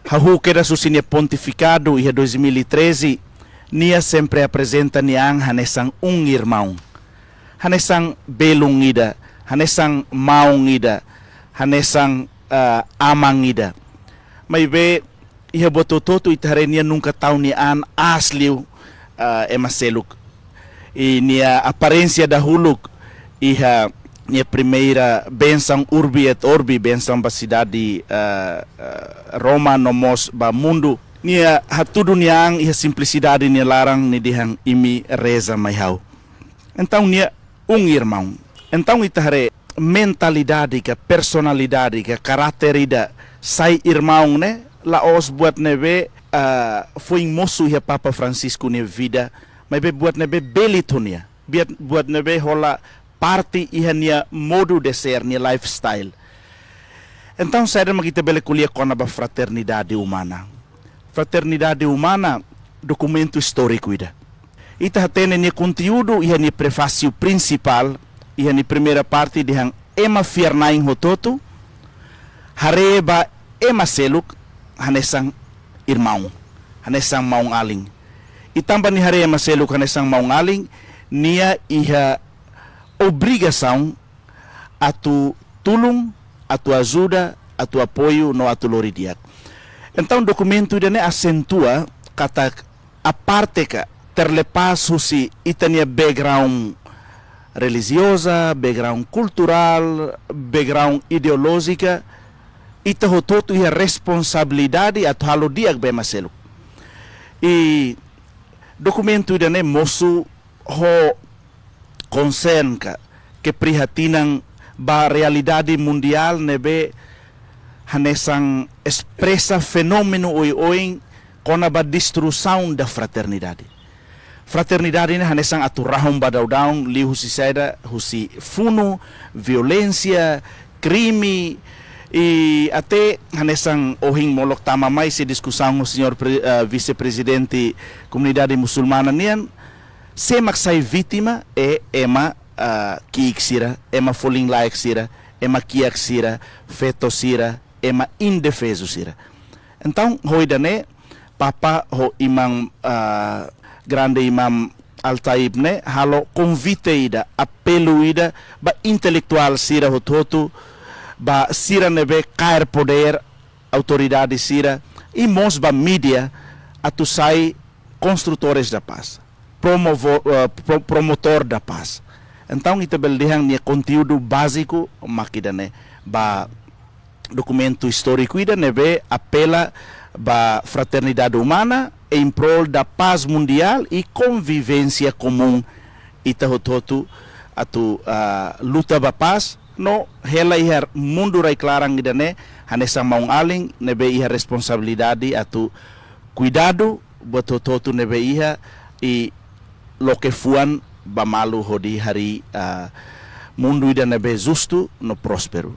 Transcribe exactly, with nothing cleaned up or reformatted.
Hahú kedas husi nia pontifikadu iha dois mil e treze, nia sempre aprezenta nia an hanesan um irmão. Hanesan belun ida, hanesan maun ida, hanesan, ah, aman ida. Maibé, iha buat hotu-hotu ita haree nia nunka tau nia an aas liu, ah, ema seluk. I nia aparénsia dahuluk iha nia primeira bensaun Urbi et Orbi, bensaun ba sidade, ah, ah, Roma, no mós ba mundu. Nia hatudu nia an iha simplisidade nia laran, nia dehan: "Imi reza mai ha'u." Entaun nia um irmão. Entaun ita haree mentalidade ka personalidade ka karáter ida sai irmaun ne'e la'ós buat ne'ebé, ah, foin mosu iha Papa Francisco nia vida, maibé buat ne'ebé bele to'o nia. Buat, buat ne'ebé hola parte iha nia modo de ser, nia lifestyle. Entaun, saida mak ita bele ko'alia kona-ba fraternidade umana? Fraternidade umana dokumentu istóriku ida. Ita hatene nia konteúdu iha nia prefásiu prinsipál, iha nia primeira parte dehan: "Ema fiar-na'in hotu-hotu haree ba ema seluk hanesan irmaun, hanesan maun-alin." I tanba nia haree ema seluk hanesan maun-alin, nia iha obrigasaun atu tulun, atu ajuda, atu apoiu no atu lori di'ak. Entaun, dokumentu ida-ne'e asentua katak aparte ka terlepas husi ita-nia background relijioza, background kulturál, background ideolójika, ita hotu-hotu iha responsabilidade atu halo di'ak ba ema seluk. I dokumentu ida-ne'e mosu ho konsern ka keprihatinan ba realidade mundiál ne'ebé hanesan espresa fenómenu oioin kona-ba destruição da fraternidade. Fraternidade ne'e hanesan atu rahun ba daudaun, liuhusi saida? Husi funu, violénsia, krime, i até hanesan ohin molok tama mai sei diskusaun ho señór pre-, ah, vise-prezidente komunidade musulmana nian, sé mak sai vítima é ema, ah, ki'ik sira, ema folin-laek sira, ema kiak sira, feto sira, ema indefezu sira. Entaun, ho ida-ne'e, Papa ho Imam, ah, Grande Imam Al-Taib ne'e halo konvite ida, apelu ida ba intelektuál sira hotu-hotu, ba sira ne'ebé kaer podér, autoridade sira, i mós ba mídia, atu sai construtores da paz, promovo-, eh, pro-, promotor da paz. Entaun, ita bele dehan nia konteúdu báziku mak ida-ne'e, ba dokumentu istóriku ida ne'ebé apela ba fraternidade umana em prol da paz mundial e convivência comum. Ita hotu-hotu atu, ah, luta ba pás, no hela iha mundu rai-klaran ida-ne'e hanesan maun-alin ne'ebé iha responsabilidade atu kuidadu buat hotu-hotu ne'ebé iha, i loke fuan ba malu hodi harii, ah, mundu ida ne'ebé justu no prósperu.